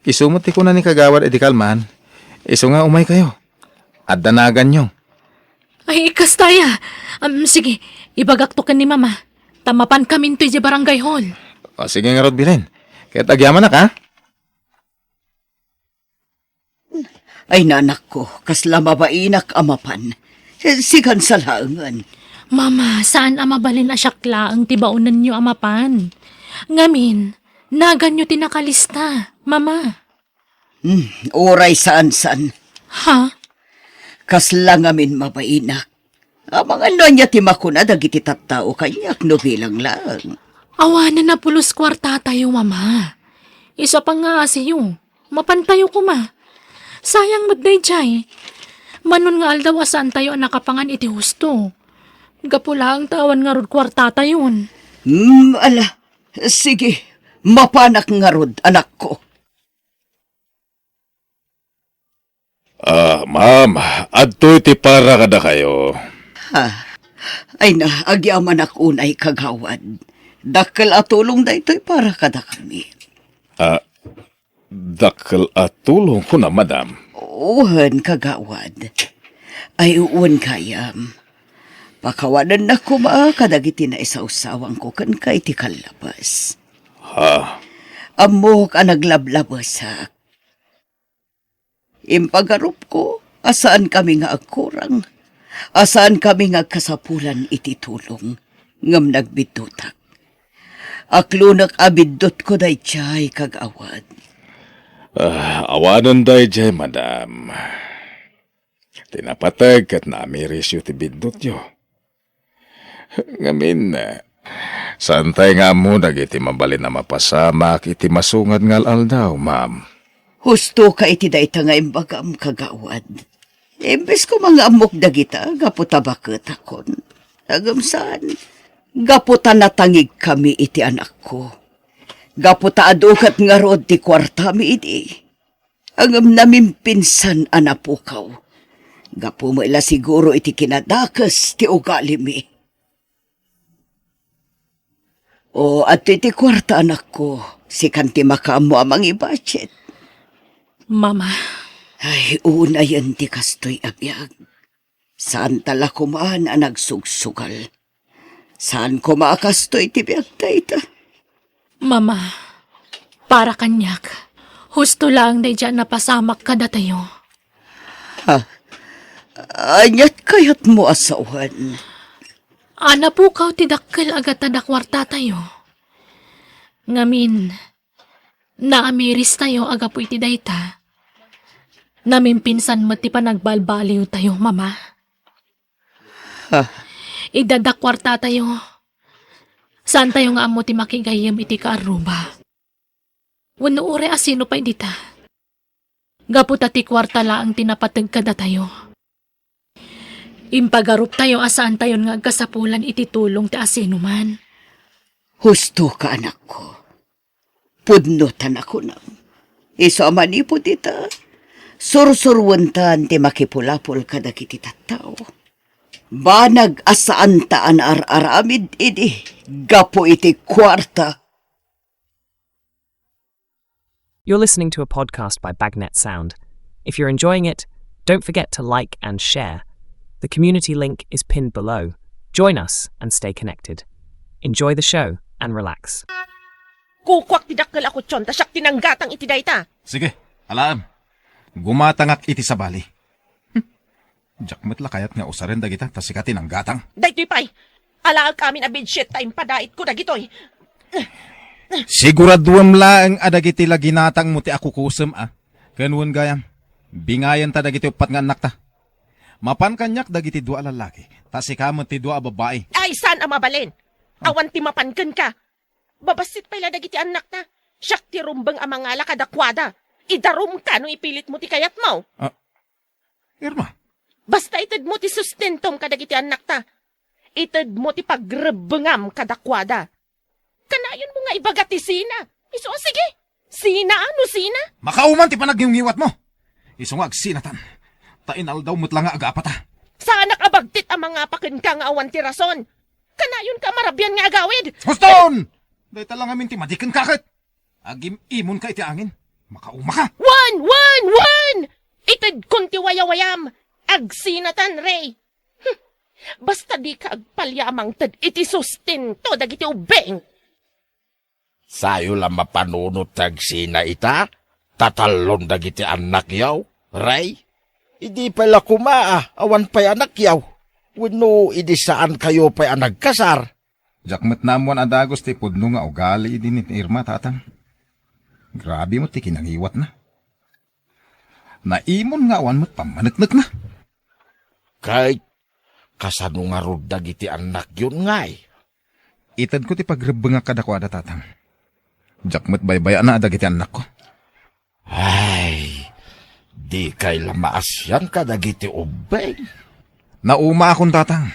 Isu met ti kuna ni Kagawad idi kalman, isu nga umaykayo. Adda naganyo. Ay, kasta aya. Um, sige, ibagakto ken ni Mama. Ta mapankaminto idiay barangay hall. O, sige ngarud, bilen. Ket agyamanak, ha? Ay, nanakko, kasla mabainak a mapan. Sikan sa laengen. Mama, saan a mabalin a siak laeng ti baonenyo a mapan. Ngamin, naganyo ti nakalista, Mama. Hmm, uray saan-saan. Ha? Kasla ngamin mabainak. Amangan no ania ti makuna dagiti tattao kaniak no bilang laeng. Awanen a pulos kuartatayo, Mama. Isu a pangngaasiyo, mapantayo koma. Sayang met daydiay. Manon nga aldaw a saantayo a nakapangan iti husto. Gapu laeng ta awan ngarud kuartatayon. Hmm, ala. Sige, mapanak ngarud, anakko. Ah, ma'am, adtoy ti para kadakayo. Ha? Ay na, agyamanak unay, kagawad. Dakkel a tulong daytoy para kadakami. Ah, dakkel a tulong kuna, madam? Wen, kagawad. Ay, wen gayam. Pakawanennak koma kadagiti naisawsawangko kenka iti kallabes. Ha? Ammok a naglablabesak. Impagarupko a saankami nga agkurang, a saankami nga agkasapulan iti tulong, ngem nagbiddutak. Aklonek a biddutko daydiay, kagawad. Ah, awanen daydiay, madam. Ti napateg ket naamirisyo ti biddutyo. Ngamin, saantay nga ammo dagiti mabalin a mapasamak iti masungad nga al-aldaw, ma'am. Hustoka iti dayta nga imbagam, kagawad. Imbes koma nga ammok dagita gapu ta baketakon. Ngem saan, gapu ta natangigkami iti anakko. Gapu ta adu ket ngarud ti kuartami idi. Ngem namimpinsan a napukaw. Gapu met la siguro iti kinadakes ti ugalimi. O, adtoy ti kuarta, anakko. Sikan ti makaammo a mangibudget. Mama. Ay, unayen ti kastoy a biag. Saanta la koman a nagsugsugal. Saan koma a kastoy ti biag dayta? Mama, para kaniak, husto laeng daydiay a napasamak kadatayo. Ha? Aniat kayatmo a sawen? A napukaw ti dakkel a gatad a kuartatayo. Ngamin, naamiristayo a gapu iti dayta. Namimpinsan met ti panagbalbaliwtayo, Mama. Ha? Idda da kuartatayo. Saantayo nga ammo ti makigayyem iti kaarruba. Wenno uray a sino pay dita. Gapu ta ti kuarta laeng ti napateg kadatayo. Impagaruptayo a saantayon nga agkasapulan iti tulong ti asinoman. Hustoka, anakko. Pudno ta nakunam. Isu a manipud ita, sursuruentan ti makipulapol kadagiti tattao. Banag a saanta a naar-aramid idi gapu iti kuarta. You're listening to a podcast by Bagnet Sound. If you're enjoying it, don't forget to like and share. The community link is pinned below. Join us and stay connected. Enjoy the show and relax. Kukuak ti dakkel a kution, ta siak ti nanggatang iti dayta. Sige, alaem. Gumatangak iti sabali. Hm. Diak met la kayat nga usaren dagita, ta sika ti nanggatang. Daytoy pay, alaek amin a bedsheet ta impadaitko dagitoy. Siguraduem laeng a dagiti la ginatangmo ti akukusem, a. Ken wen gayam, bingayenta dagiti uppat nga annakta. Mapan kaniak dagiti dua a lallaki, ta sika met ti dua a babbai. Ay, saan a mabalin? Ah. Awan ti mapan kenka. Babassit pay la dagiti annakta. Siak ti rumbeng a mangala kadakuada. Idarumka no ipilitmo ti kayatmo. Ah, Irma. Basta itedmo ti sustentom kadagiti annakta. Itedmo ti pagrebbengam kadakuada. Kanayonmo nga ibaga ti sina. Isu a sige. Sina a no sina? Makauman ti panagngimngiwatmo. Isu nga agsinatan. Ta inaldaw met la nga agapata. Saanak a bagtit a mangapa kenka nga awan ti rason. Kanayonka a marabian nga agawid. Huston! Dayta la ngamin ti madi kenka ket. Agim-imonka iti angin. Makaumaka. Wen, wen, wen! Itedkon ti wayawayam. Agsinatan, Rey. Hmm. Basta dika agpalya a mangted iti sustento dagiti ubbing. Sayo la mapanunot ti agsina ita, tatallon dagiti annakyo, Rey. Idi pay la koma a awan pay annakyo, wenno idi saankayo pay a nagkasar. Diak met naammoan a dagus ti pudno nga ugali idi ni Irma, tatang. Grabe met ti kinangiwatna. Naimon nga awan met pammaneknekna. Ket kasano ngarud dagiti annakyon, ngay? Itedko ti pagrebbengak kadakuada, tatang. Diak met baybay-ana a dagiti annakko. Ay, dikay la maasian kadagiti ubbing. Naumaakon, tatang.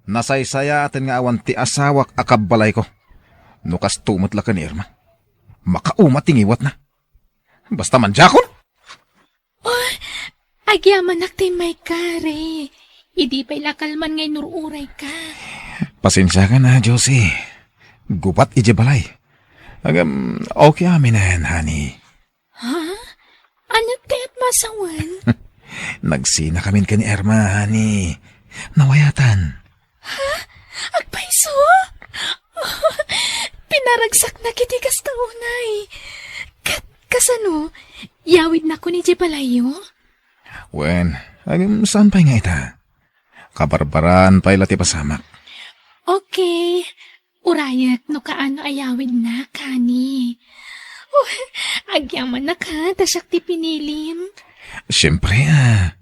Nasaysayaaten nga awan ti asawak a kabbalayko. No kasto met la ken ni Irma. Makauma ti ngiwatna. Basta mandiakon. Oh, agyamanak ti immayka, Rey. Idi pay la kalman nga inur-urayka. Pasensiakan a, Josie. Gubat idiay balay. Agam, okay aminen, honey. Ha? Ania ti kayatmo a sawen? Nagsinakamin ken ni Irma, honey. Nawayatan. Ha? Agpayso? Pinaragsaknak iti kasta unay. Ket kasano? Yawidnak idiay balayyo? Wen, agam saan pay nga ita? Kabarbaraan pay la ti pasamak. Okay. Urayek no kaano a yawidnak, honey. Oh, agyamanak a, ta siak ti pinilim. Siempre a,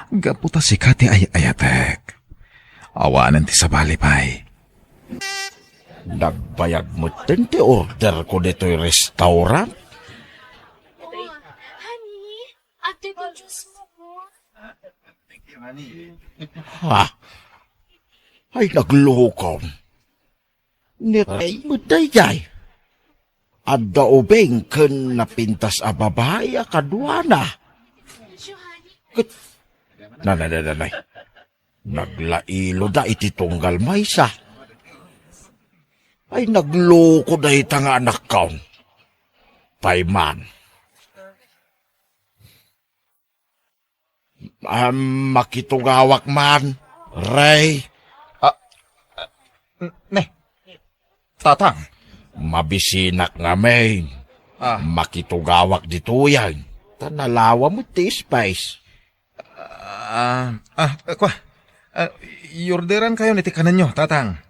gapu ta sika ti ay-ayatek. Awanen ti sabali pay. Nagbayag metten ti orderko ditoy restaurant. Oh, honey, adtoy ti juice mo. Ha? Ay, nagloko. Ni Rey met daydiay. Adda ubing ken napintas a babai a kaduana. Ket, nanay, nanay, nanay. Naglailoda iti tunggal maysa. Ay, nagloko dayta nga anakkaon. Pay man. Ah, makitugawak man, Rey. Ah, ah, ne, Tatang. Mabisinak ngamin. Ah. Makitugawak ditoyen. Ta nalawa met ti space. Ah, ah, kua. Ah, iorderankayon iti kanenyo, Tatang.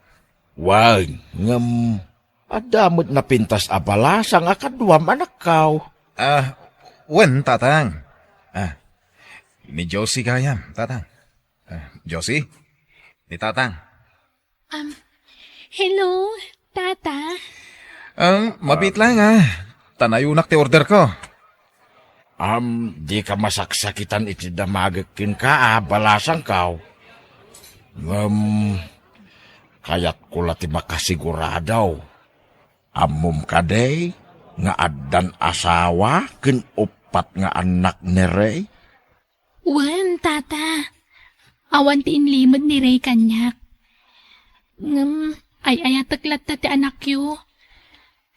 Wen, ngem adda met napintas a balasang a kaduam, anakko. Ah, wen, Tatang. Ah, ni Josie gayam, Tatang. Ah, Josie, ni Tatang. Um, hello, Tata. Um, mabiit lang, ah. Ta nayonak ti orderko. Am, dika masaksakitan iti damagek kenka a balasangko. Ngem, kayatko la ti makasigurado. Ammom kadi nga addan asawa ken uppat nga annak ni Rey? Wen, Tata. Awan ti inlimed ni Rey kaniak. Ngem, ay-ayatek latta ti anakyo.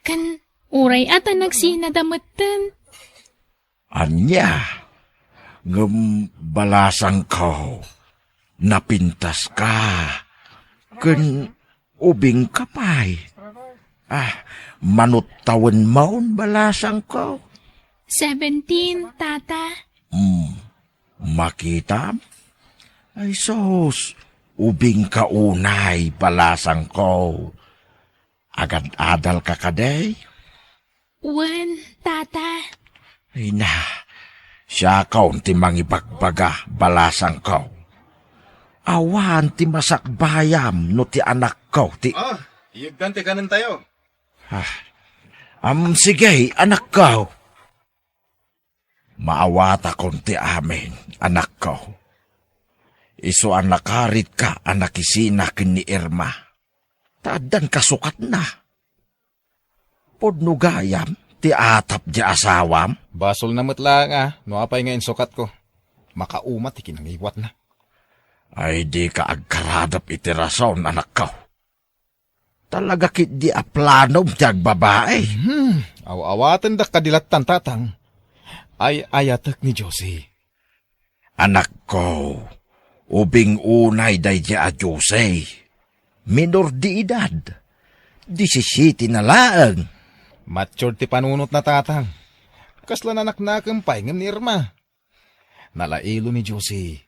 Ken, uray a ta nagsinada metten. Ania? Ngem balasangko, napintaska, ken ubingka pay. Ah, manuttawen mon, balasangko? Seventeen, Tata. Hmm, makitam? Ay sus, ubingka unay, balasangko. Agad-adalka kadi? Wen, Tata. Ay na, Siakon ti mangibagbaga, balasangko. Awan ti masakbayam no ti anakko ti Ah, iyegdan ti kanentayo. Ah, am, sige, anakko. Maawatakon ti amin, anakko. Isu a nakaritka a nakisina ken ni Irma. Ta addan kasukatna. Pudno gayam ti atap ti asawam? Basolna met laeng a no apay nga insukatko. Makauma ti kinangiwatna. Ay, dika agkaradep iti rason, anakko. Talaga ketdi a planom ti agbabai. Hmm, aw-awatendak kadi lattan, tatang. Ay-ayatek ni Josie. Anakko, ubing unay daydiay a Josie. Minor de edad. Disisiete na laeng. Mature ti panunotna, tatang. Kasla nanaknakem pay ngem ni Irma. Nalailo ni Josie.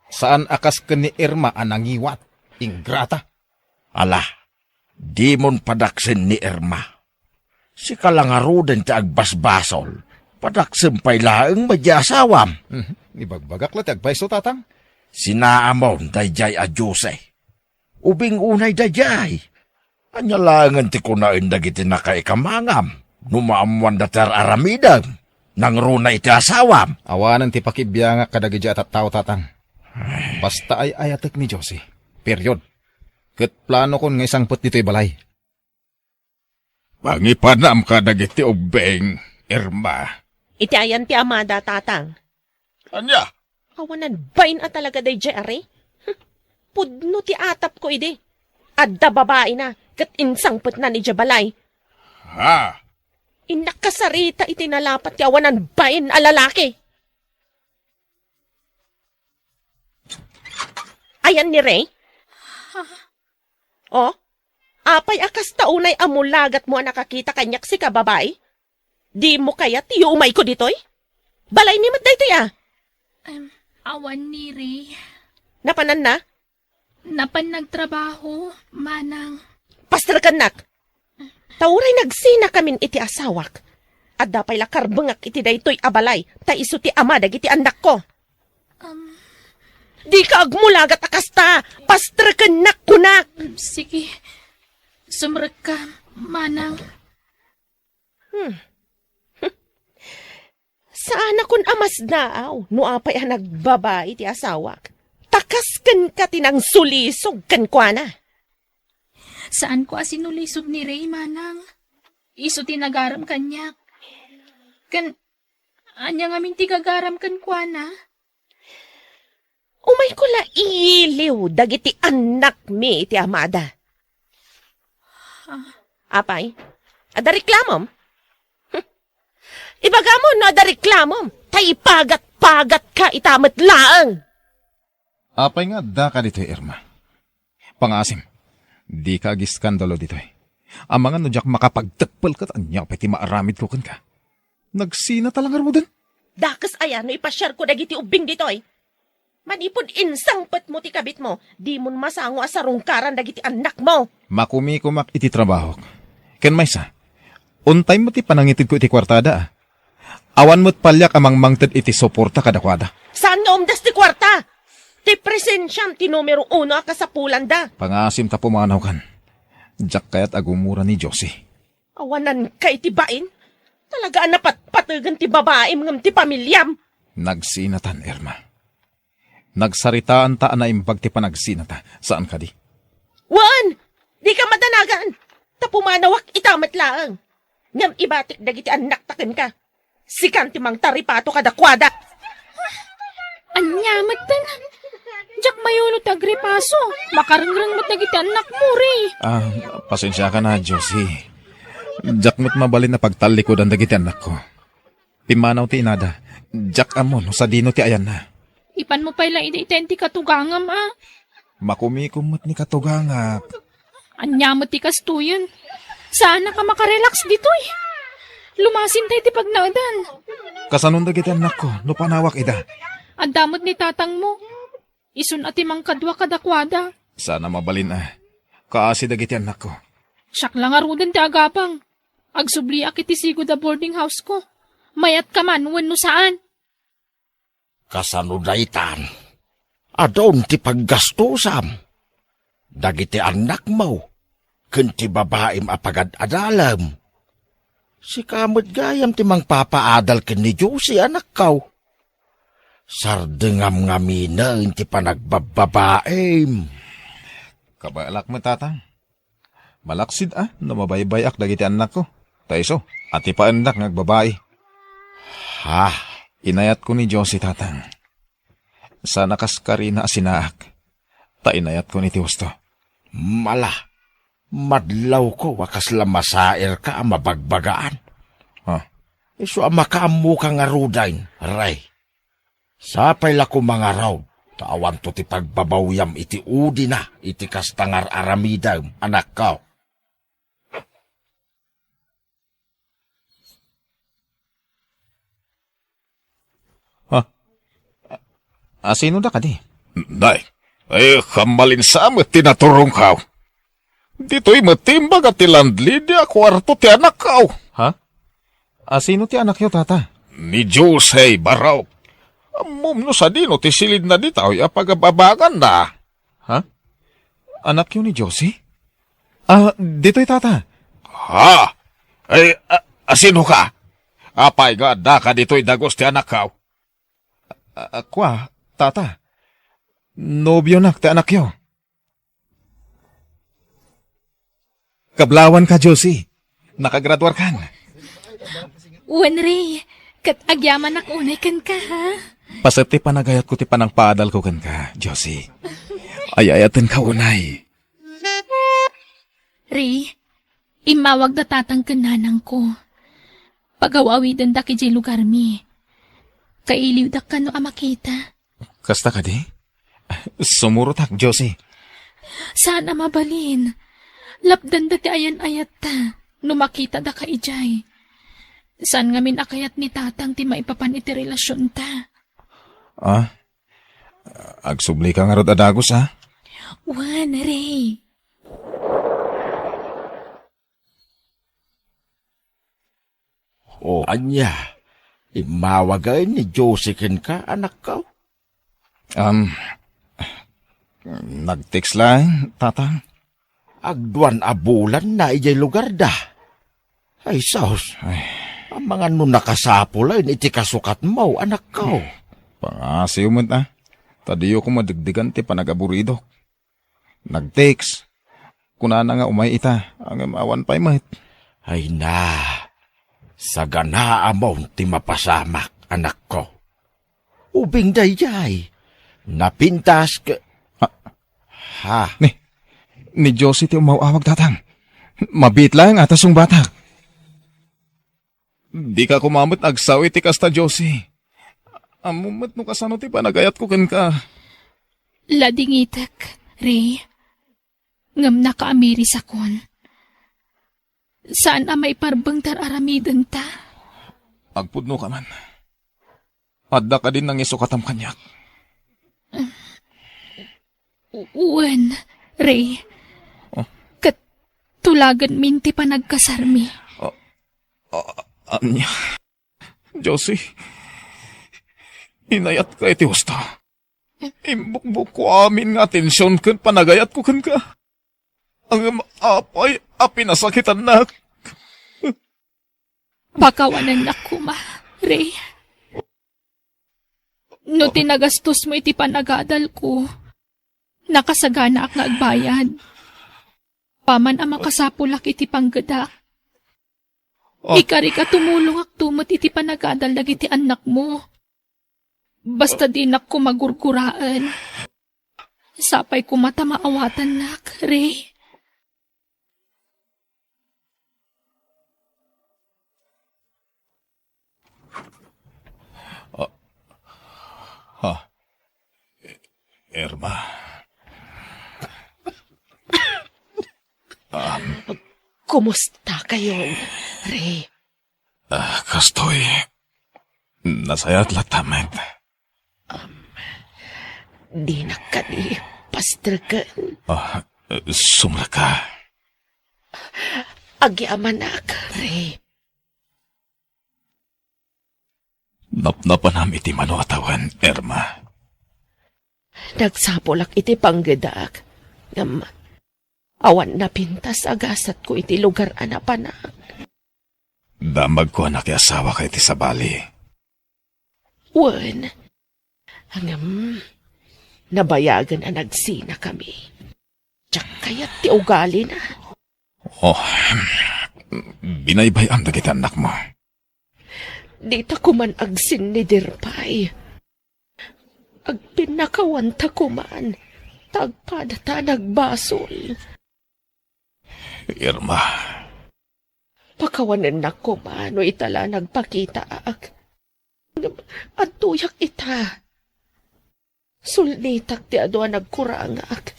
Saan a kas ken ni Irma a nangiwat. Ingrata. Ala, dimon padaksen ni Irma. Sika la ngaruden ti agbasbasol. Padaksem pay laeng met ti asawam. Mhm. Ibagbagak la ti agpayso, tatang. Sinaamon daydiay a Josie. Ubing unay daydiay. Ania laengen ti kunaen dagiti nakaikamangam no maammoanda ti ar-aramidem? Nangruna iti asawam. Awanen ti pakibiangak kadagiti a tattao, tatang. Basta ay-ayatek ni Josie. Period. Ket planokon nga isangpet ditoy balay. Pangipanam kadagiti ubbing, Irma. Iti ayan ti amada, tatang. Ania? Awanan bain a talaga daydiay, are? Hm. Pudno ti atapko idi. Adda babaina, ket insangpetnan idiay balay. Ha? Innak kasarita iti nalapat ti awanan bain a lalaki. Ayan ni Ray? Oh, apay a kasta unay a mulagatmo a nakakita kaniak sika, babai? Dimo kayat ti yuumayko ditoy? Balaymi met daytoy a. Em, awan ni Ray. Napananna? Napan nagtrabaho, manang. Pastrekennak! Ta uray nagsinakamin iti asawak, adda pay la karbengak iti daytoy a balay, ta isu ti ama dagiti annakko. Um, Dika agmulagat a kasta! Pastrekennak, kunak! Sige. Sumrekka, manang. Hmm. Saanakon a masnaaw no apay a nagbabai ti asawak. Ta kas kenka ti nangsulisog kenkuana. Saanko a sinulisog ni Ray, manang. Isu ti nagaram kaniak. Ken, ania ngamin ti gagaram kenkuana? Umayko la iyiliw dagiti annakmi iti amada. Ah. Apay, adda reklamom? Hm. Ibagam no adda reklamom, ta ipagat-pagatka ita met laeng. Apay nga addaka ditoy, Irma? Pangaasim, dika agiskandalo ditoy. Amangan no diak makapagtekpel ket ania pay ti maaramidko kenka. Nagsinata la ngaruden. Dakes aya no ipasiarko dagiti ubbing ditoy? Manipud insangpetmo ti kabitmo, dimon masango a sarungkaran dagiti annakmo. Makumikumak iti trabahok. Ken maysa, untay met ti panangitedko iti kuartada, a. Awan met paliak a mangmangted iti suporta kadakuada. Saan nga umdas ti kuarta? Ti presensiam ti numero uno a kasapulanda. Pangaasim ta pumanawkan. Diak kayat a gumura ni Josie. Awananka iti bain? Talaga a napatpategen ti babaim ngem ti pamiliam. Nagsinatan, Irma. Nagsaritaanta a naimbag ti panagsinata, saan kadi? Wen, dika madanagan. Ta pumanawak ita met laeng. Ngem ibatik dagiti annakta kenka. Sikan ti mangtaripato kadakuada. Ania metten? Diak mayulo ti agripaso. Makarengreng met dagiti annakmo, Ray. Ah, pasensiakan a, Josie. Diak met mabalin a pagtallikudan dagiti annakko. Pimmanaw ti inada. Diak ammo no sadino ti ayanna. Ipanmo pay la idi ita ti katugangam, a. Makumikom met ni katugangak. Ania met ti kastoyen? Saannak a makarelax ditoy. Lumasinta iti pagnaedan. Kasanon dagiti annakko no panawak ida? Adda met ni tatangmo. Isun a ti mangkadua kadakuada. Saan a mabalin a. Kaasi dagiti annakko. Siak la ngaruden ti agabang. Agsubliak iti sigud a boarding house-ko. Mayatka man wenno saan. Kasano daytan? Adun ti paggastosam. Dagiti annakmo, ken ti babaim a pagad-adalem. Sika met gayam ti mangpapaadal ken ni Josie, anakko. Sardengam ngaminen ti panagbabbabaim. Kabaelak met, Tatang. Malaksid a no mabaybay-ak dagiti annakko. Ta isu, atipaendak nga agbabai. Ha? Inayatko ni Josie, Tatang. Saan a kas karina a sinaak. Ta inayatko ni ti husto. Mala, madlawko a kasla masairka a mabagbagaan. Ha? Isu a makaammoka ngaruden, Rey. Sapay la koma ngarud, ta awanto ti pagbabawyam iti udina iti kasta nga ar-aramidem, anakko. Ha? A-, asino da kadi? Nay, ay, kammalinsa met ti naturongko. Ditoy met ti imbaga ti landlady a kuarto ti anakko. Ha? Asino ti anakyo, Tata? Ni Jose Barok. Ammom no sadino ti silidna ditoy a pagab-abanganna. Ha? Anakyo ni Josie? Ah, ditoy, Tata. Ha? Ay, a-, asino ka? Apay nga addaka ditoy dagus ti anakko? A-, a-, kua, Tata. Nobionak ti anakyo. Kablawanka, Josie. Nakagraduarkan. Wen, Rey. Ket agyamanak unay kenka, ha? Paset ti panagayatko ti panangpaadalko kenka, Josie. Ay-ayatenka unay. Rey, immawag da tatang ken nanangko. Pagaw-awidendak idiay lugarmi. Kailiwdak kano a makita. Kasta kadi? Sumurotak, Josie. Saan a mabalin. Lapdanda ti ayan-ayatta no makitada ka idiay. Saan ngamin a kayat ni Tatang ti maipapan iti relasionta. Ah? Agsubli ka ngarud a dagus, ha? Wen, Rey. O, ania? Immawagen ni Josie kenka, anakko? Um, nag-text laeng, Tatang. Agduan a bulanna idiay lugarda. Ay, sus. Ay. Amangan no nakasapulen iti kasukatmo, anakko. Pangasiw met, a. Ta diyo ko madegdegan ti panagaburidok. Nag-text. Kunana nga umay ita, ngem awan pay met. Ay na, saganaamon ti mapasamak, anakko. Ubing daydiay, napintas ke-, ha? Ha? Ni, ni Josie ti umaw-awag, Tatang. Mabiit laeng a ta sungbatak. Dika koma met agsao iti kasta, Josie. Ammom met no kasano ti panagayatko kenka. Ladingitek, Rey. Ngem nakaamirisakon. Saan a maiparbeng ti ar-aramidenta. Agpudno ka man. Adda kadin nangisukatam kaniak? Wen, Rey. Oh. Ket tulagenmin ti panagkasarmi. Ah, ah, ania? Josie, inayatka iti husto. Imbukbukko amin nga atension ken panagayatko kenka. Ngem apay a pinasakitannak? Pakawanennak koma, Rey. No ti nagastosmo iti panagadalko, nakasaganaak nga agbayad. Apaman a makasapulak iti panggedak. Ah. Ikarik a tumulongakto met iti panagadal dagiti annakmo. Basta dinak koma gurguraen. Sapay koma ta maawatannak, Rey. Ah, ha? Irma. Ah. Kumusta kayo, Rey? Ah, kastoy. Nasayaat latta met. Um, dinak kadi pasterken? Ah, sumrek ka. Agyamanak, Rey. Napnapanam iti mano a tawen, Irma. Nagsapulak iti panggedak, ngem awan napintas a gasatko iti lugar a napanak. Damagko a nakiasawaka iti sabali. Wen, ngem nabayagen a nagsinakami. Diak kayat ti ugalina. Oh, binaybay-am dagiti annakmo. Dita koman agsinnidir pay. Agpinnakawanta koman, ta agpadata a nagbasol. Irma. Pakawanennak koma no ita la nagpakitaak. Ngem adtoyak ita. Sulnitak ti adu a nagkurangak.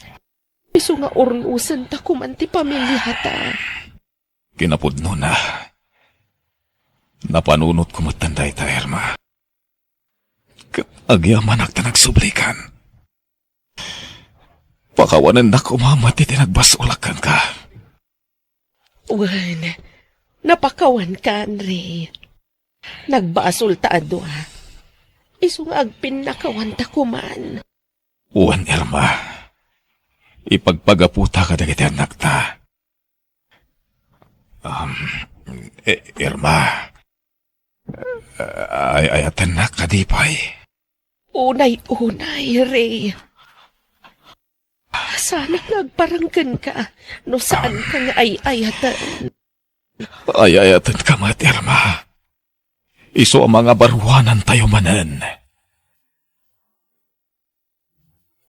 Isu nga urnosenta koman ti pamiliata. Kinapudnona, napanunotko metten dayta, Irma. Ket agyamanak ta nagsublikan. Pakawanennak koma met iti nagbasolak kenka. Wen, napakawankan, Ray. Nagbasol ta a dua. Isu nga agpinnakawanta koman. Wen, Irma. Ipagpagaputa kadagiti annakta. Um, I-, Irma. Ay-ayatennak kadi pay? Unay-unay, Ray. Saanak nga agparang kenka no saanka nga ay-ayaten. Ay-ayatenka met, Irma. Isu a mangabaruanantayo manen.